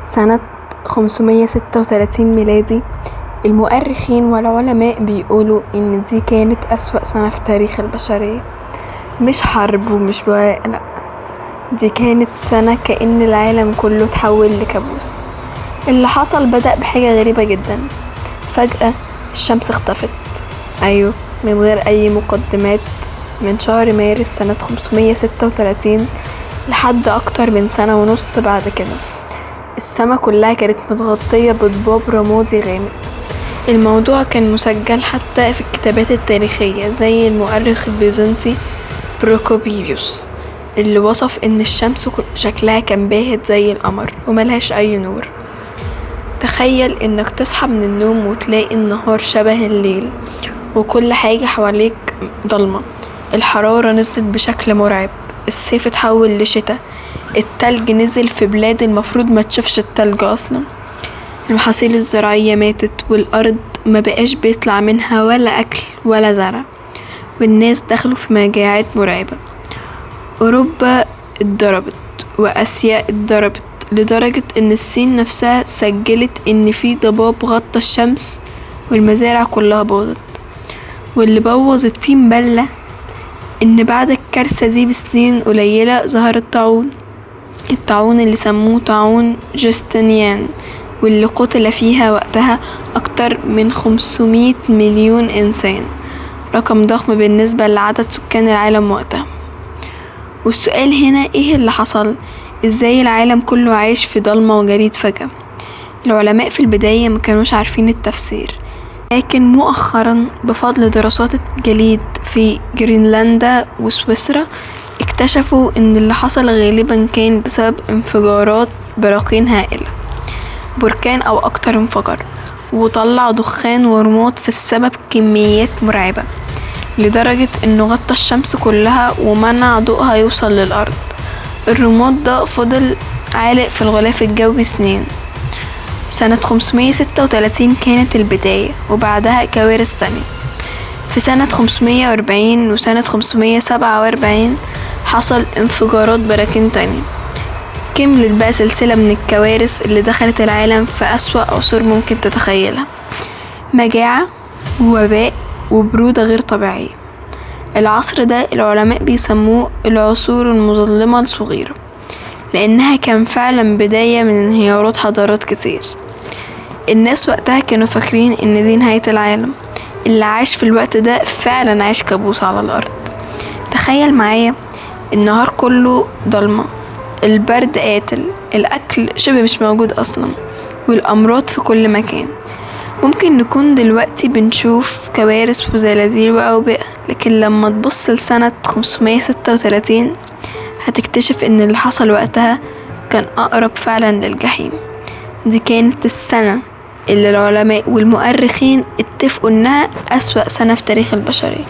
سنة 536 ميلادي، المؤرخين والعلماء بيقولوا إن دي كانت أسوأ سنة في تاريخ البشرية. مش حرب ومش وباء، لأ، دي كانت سنة كأن العالم كله اتحول لكابوس. اللي حصل بدأ بحاجة غريبة جدا، فجأة الشمس اختفت، أيوه من غير أي مقدمات، من شهر مارس سنة 536 لحد أكتر من سنة ونص بعد كده. السما كلها كانت متغطية بضباب رمادي غامق. الموضوع كان مسجل حتى في الكتابات التاريخية، زي المؤرخ البيزنطي بروكوبيوس اللي وصف إن الشمس شكلها كان باهت زي القمر وملهاش أي نور. تخيل إنك تصحى من النوم وتلاقي النهار شبه الليل وكل حاجة حواليك ضلمة. الحرارة نزلت بشكل مرعب، الصيف اتحول لشتا، التلج نزل في بلاد المفروض ما تشوفش التلج أصلا، المحاصيل الزراعية ماتت، والأرض ما بقاش بيطلع منها ولا أكل ولا زرع، والناس دخلوا في مجاعات مرعبة. أوروبا اتضربت وآسيا اتضربت، لدرجة إن الصين نفسها سجلت إن في ضباب غطى الشمس والمزارع كلها باظت. واللي بوظ الطين بلة إن بعد الكارثة دي بسنين قليلة ظهر الطاعون، الطاعون اللي سموه طاعون جوستنيان، واللي قتل فيها وقتها أكتر من 500 مليون إنسان، رقم ضخم بالنسبة لعدد سكان العالم وقتها. والسؤال هنا إيه اللي حصل؟ إزاي العالم كله عايش في ضلمة وجليد فجأة؟ العلماء في البداية ما كانوش عارفين التفسير، لكن مؤخرا بفضل دراسات الجليد في جرينلاندا وسويسرا اكتشفوا إن اللي حصل غالبا كان بسبب انفجارات براكين هائلة، بركان أو أكتر انفجر وطلع دخان ورماد في السما بكميات مرعبة، لدرجة إنه غطى الشمس كلها ومنع ضوءها يوصل للأرض. الرماد ده فضل عالق في الغلاف الجوي سنين. سنة 536 كانت البداية، وبعدها كوارث تانية. في سنة 540 وسنة 547 حصل انفجارات براكين تانية. كملت بقى سلسلة من الكوارث اللي دخلت العالم في أسوأ عصور ممكن تتخيلها، مجاعة ووباء وبرودة غير طبيعية. العصر ده العلماء بيسموه العصور المظلمة الصغيرة، لأنها كان فعلا بداية من انهيارات حضارات كتير. الناس وقتها كانوا فاكرين إن دي نهاية العالم، اللي عاش في الوقت ده فعلا عاش كابوس على الأرض. تخيل معايا النهار كله ضلمة، البرد قاتل، الأكل شبه مش موجود أصلا، والأمراض في كل مكان. ممكن نكون دلوقتي بنشوف كوارث وزلازل وأوبئة، لكن لما تبص لسنة 536 هتكتشف إن اللي حصل وقتها كان أقرب فعلا للجحيم. دي كانت السنة اللي العلماء والمؤرخين اتفقوا إنها أسوأ سنة في تاريخ البشرية.